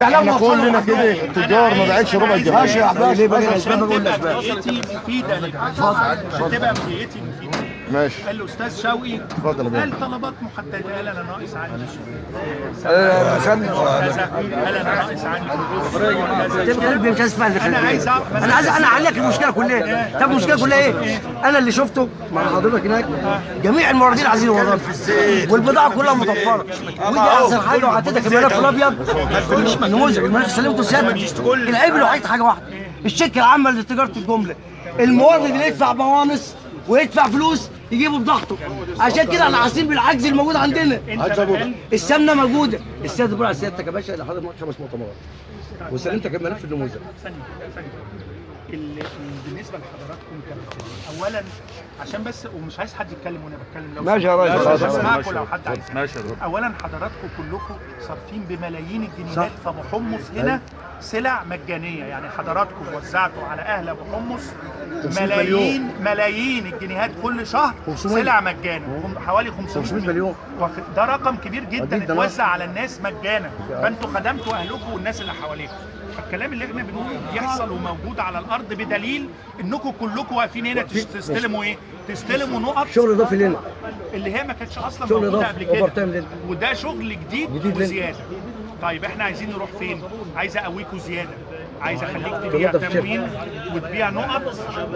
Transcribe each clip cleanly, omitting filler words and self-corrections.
احنا كلنا كده التجار ما بعتش ربع جنيه. ماشي يا حبايبي، ليه بقى الاسباب؟ بقول الاسباب. مديتي مفيدة لك، عشان تبقى مديتي مفيدة. ماشي. الاستاذ شوقي اتفضل يا باشا. قال طلبات محددة، قال انا ناقص عندي كذا، قال انا ناقص عندي طب مش عايز اسمع. انا عايز انا عايز انا اعلق المشكلة كلها. طب المشكلة كلها ايه؟ انا اللي شفته مع حضرتك هناك جميع الموردين عايزين يوردوا والبضاعه كلها متوفرة، ودي احسن حاجة. وحطيتك الملف الابيض نموذج الملف سلمته سيادتك. العيب الوحيد حاجة واحدة، الشركة العامة لتجاره الجملة، المورد اللي يدفع بوانص ويدفع فلوس يجيبوا بضاعته. عشان كده احنا حاسين بالعجز الموجود عندنا. السمنة موجودة. السيد بقول على سيادتك يا باشا اللي حضرتك 5 مؤتمرات وسلمتك الملف النموذج. ثانية. بالنسبة لحضراتكم كمثال، اولا عشان بس ومش عايز حد يتكلم وانا بتكلم، لو ماشي يا ريس. هسمعكم لو حد عايز. ماشي يا دكتور. اولا حضراتكم كلكم صارفين بملايين الجنيهات في ابو حمص هنا سلع مجانية، يعني حضراتكم وزعتوا على اهل ابو حمص ملايين ملايين الجنيهات كل شهر سلع مجانا، حوالي 500 مليون. ده رقم كبير جدا اتوزع على الناس مجانا، فانتوا خدمتوا اهلكم والناس اللي حواليكم. فالكلام اللي احنا بنقوله بيحصل وموجود على الارض، بدليل انكم كلكم واقفين هنا تستلموا ايه؟ تستلموا نقط شغل اضافي لنا اللي هي ما كانتش اصلا موجودة قبل كده، وده شغل جديد وزيادة. طيب احنا عايزين نروح فين؟ عايز اقويكوا زيادة، عايز اخليك تبيع تموين وتبيع نقط،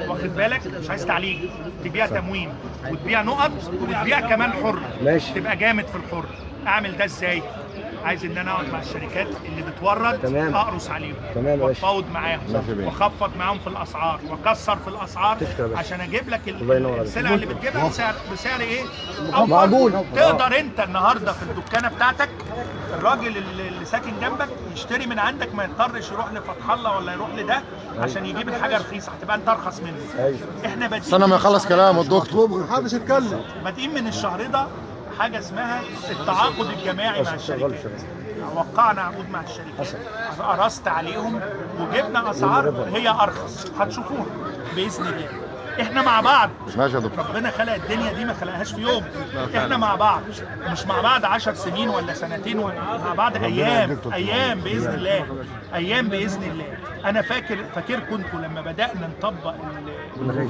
واخد بالك؟ مش عايز تعليق، تبيع تموين وتبيع نقط وتبيع كمان حر. ماشي. تبقى جامد في الحر. اعمل ده ازاي؟ عايز ان انا اقعد مع الشركات اللي بتورد، اقرص عليهم واتفاوض معاهم واخفض معاهم في الاسعار واكسر في الاسعار عشان اجيب لك السلعة اللي بتجيبها بسعر ايه؟ معقول. تقدر انت النهارده في الدكانه بتاعتك الراجل اللي ساكن جنبك يشتري من عندك، ما يضطرش يروح لفتح الله ولا يروح لده عشان يجيب الحاجة رخيصة، هتبقى انت ارخص منه. احنا بادئين، استنى ما يخلص كلامه الدكتور، محدش يتكلم. بادئين من الشهر ده حاجة اسمها التعاقد الجماعي مع الشركات. وقعنا عقود مع الشركات، قرصت عليهم وجبنا اسعار هي ارخص، هتشوفوها باذن الله. احنا مع بعض. ماشي يا دكتور. ربنا خلق الدنيا دي ما خلقهاش في يوم. احنا مع بعض، مش مع بعض 10 سنين ولا سنتين، ولا مع بعض ايام، ايام باذن الله، ايام باذن الله. انا فاكركم انتوا لما بدانا نطبق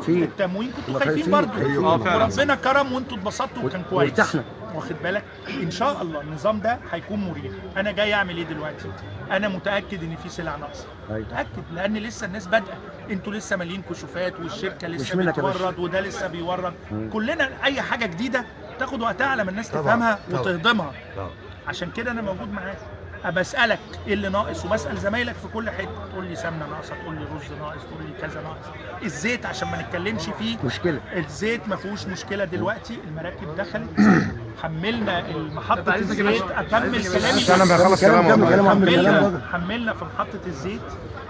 التموين كنتوا خايفين برضه، وربنا كرم وانتوا اتبسطتوا وكان كويس. واخد بالك؟ ان شاء الله النظام ده هيكون مريح. انا جاي اعمل ايه دلوقتي؟ انا متاكد ان في سلع ناقصه، متاكد، لان لسه الناس بادئه، انتوا لسه مالين كشوفات والشركة لسه بتورد وده لسه بيورد. كلنا اي حاجة جديدة تاخد وقتها على ما الناس تفهمها وتهضمها. عشان كده انا موجود معاك، ابقى اسالك ايه اللي ناقص، وبسال زمايلك في كل حتة، تقول لي سمنه ناقصه، تقول لي رز ناقص، تقول لي كذا ناقص. الزيت عشان ما نتكلمش فيه مشكلة، الزيت ما فيهوش مشكلة دلوقتي، المراكب دخلت، حملنا محطة الزيت. اكمل كلامي استنى ما يخلص كلامه. حملنا في محطة الزيت،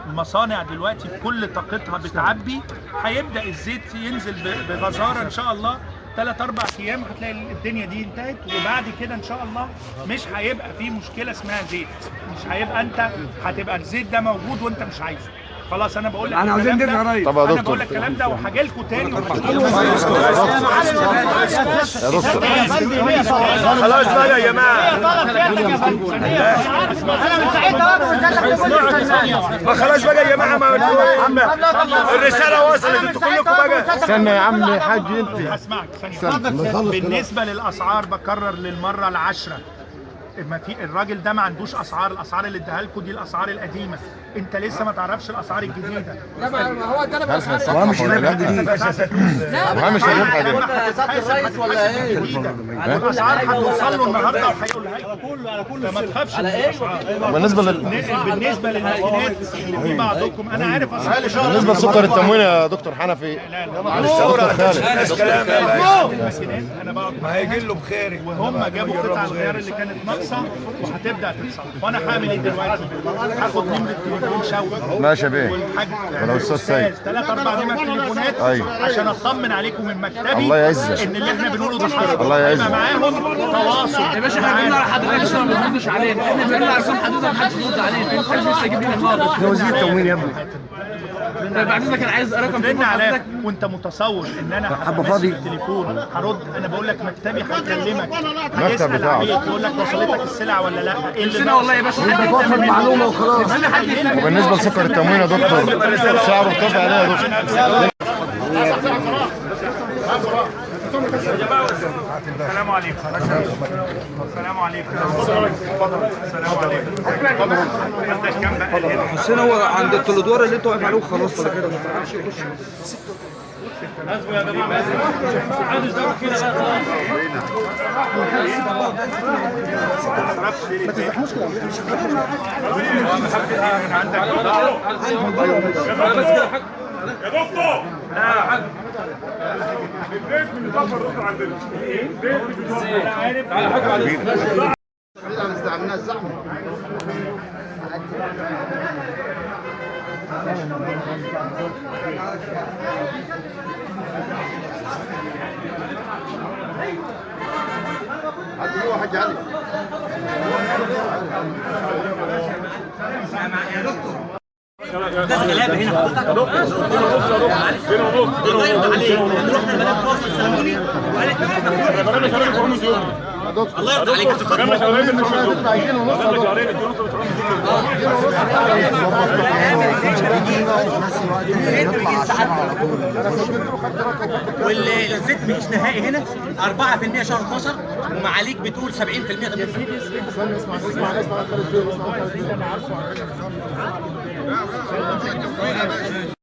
المصانع دلوقتي بكل طاقتها بتعبي، هيبدا الزيت ينزل بغزاره ان شاء الله. 3-4 ايام هتلاقي الدنيا دي انتهت، وبعد كده ان شاء الله مش هيبقى في مشكلة اسمها زيت، مش هيبقى انت هتبقى الزيت ده موجود وانت مش عايزه. خلاص انا بقول لك انا عاوزين ندفع يا ريس. طب يا دكتور انا بقول لك الكلام ده وهاجي لكم تاني. يا دكتور خلاص بقى يا جماعة، انا من ساعتها واقف. ما خلاص بقى يا جماعة، ما الرسالة وصلت انتوا كلكم بقى. استنى يا عم حاج انت، هسمعك ثانية. بالنسبة للاسعار بكرر للمرة العاشرة، ما في الراجل ده ما عندوش اسعار، الاسعار اللي اداها لكم دي الاسعار القديمة، انت لسه ما تعرفش الاسعار الجديدة. لا ما هو ادانا بالاسعار هو مش الربح الجديد، هو مش الربح الجديد ولا ايه؟ الاسعار هتوصل له النهارده وهيقولها لك على كله، على كله، ما تخافش. بالنسبة بالنسبة للماكينات اللي في بعضكم انا عارف اسعار. بالنسبة لسكر التموين يا دكتور حنفي، الثورة الماكينات انا بقعد ما هيجي له بخير، وهم جابوا قطع الغيار اللي كانت ناقصه وهتبدا تتصلح. وانا هعمل ايه دلوقتي؟ هاخد نمره تليفون شوقي ماشي يا بيه والحاج والاستاذ سيد، 3 4 نمر تليفونات. أيوة. عشان اطمن عليكم من مكتبي. الله يعزك. ان اللي احنا بنقوله ده حصل. الله يعزك. هيبقى معاهم تواصل يا باشا. احنا بنقول على حضرتك اصلا ما بتردش علينا، احنا بنقول على حضرتك ما حدش بيرد علينا، محدش بيستجيب لنا خالص. ده وزير التموين يا ابني. طيب بعد اذنك انا عايز رقم بترن تليفون عليا حضرتك. وانت متصور ان انا حبة فاضي. التليفون هرد؟ انا بقول لك مكتبي هيكلمك، هيسال بتاعك. عليك يقول لك وصلتك السلع ولا لا، ايه اللي نفسنا والله يا باشا. انت توصل معلومة وخلاص. وبالنسبة لسكر التموين يا دكتور سعره ارتفع ليه يا دكتور؟ السلام عليكم. السلام عليكم. السلام عليكم. عندك كام بقى هنا؟ حسين هو عند التلدوار اللي انت واقف عليه وخلاص ولا كده ما تعرفش يخش. عندك بضاعة؟ يا دكتور البيت من البفر دكتور عندنا البيت انا عارف. ناس غلابة هنا حضرتك. الله يرضى عليك، رحنا البلد فاصل سلموني وقالت الله يرضى عليك. والزيت مش نهائي هنا 4% شهر 12 ومعاليك بتقول 70% 80%.